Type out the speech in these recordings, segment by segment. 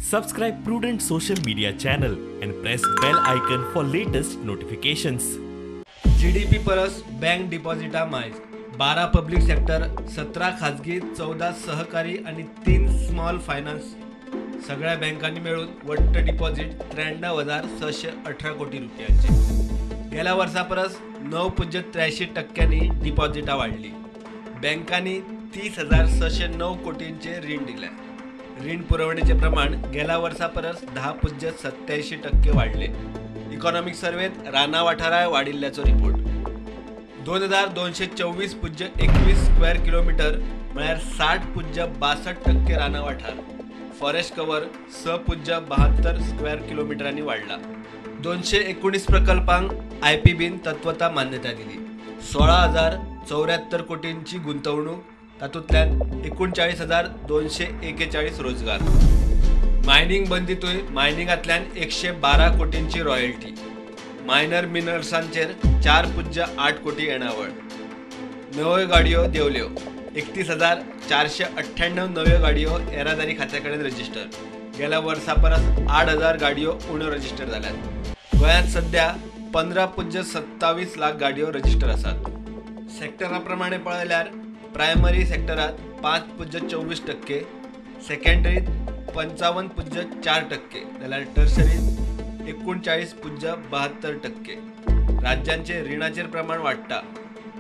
Subscribe Prudent social media channel and press bell icon for latest notifications. GDP परस bank डिपॉझिटा मायज 12 public sector, 17 खाजगी, 14 सहकारी आणि 3 small finance सगळ्या बँकांनी मिळून वट्ट डिपॉझिट 93,618 कोटी रुपयांचे. गेल्या वर्सापरस 9.83% डिपॉझिटां वाडली. बँकांनी 30,609 कोटींचे रीण दिले. रीण पुरवणेचे प्रमाण गेल्या वर्सापरस 10.87% वाडले. इकॉनॉमिक सर्वेत रानां वाठाराय वाडिल्ल्याचो रिपोर्ट. 2,224.21 स्क्वेअर किलोमीटर म्हळ्यार 60.62% रानां वाठार. फॉरेस्ट कवर 6.72 स्क्वेअर किलोमिटरांनी वाडला. 219 प्रकल्पांक IPBन तत्वता मान्यता दिली. 16,074 कोटींची गुंतवणूक, तातूंतल्यान 39,241 रोजगार. मायनिंग बंदीतूय मायनिंगांतल्यान 112 कोटींची रॉयल्टी. मायनर मिनरल्सांचेर 4.8 कोटी येणावळ. नव्यो गाडयो देंवल्यो. 31,498 नव्यो गाडयो येरादारी खात्या कडेन रजिस्टर. गेल्या वर्सा परस 8,000 गाडयो उण्यो रजिस्टर जाल्यात. गोंयांत सध्या 15.27 लाख गाडयो रजिस्टर आसात. सेक्टरा प्रमाणे पळयल्यार प्रायमरी सेक्टरात 5.24%, सेकंडरीत 55.4% जाल्यार टर्शरीत 39.72%. राज्यांचे रिणाचेर प्रमाण वाडटा.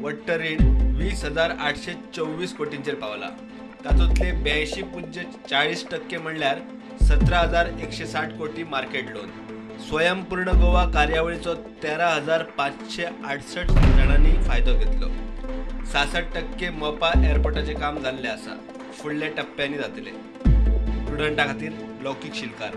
वट्ट रीण 20,824 कोटींचेर पावला. तातूंतले 82.40% म्हणल्यार 17,160 कोटी मार्केट लोन. स्वयंपूर्ण गोवा कार्यावळीचो 13,568 जाणांनी फायदो घेतलो. 66% मोपा एअरपोर्टाचें काम जाल्लें आसा. फुडल्या टप्प्यांनी जातलें. प्रुडंटा खातीर लौकीक शिलकार.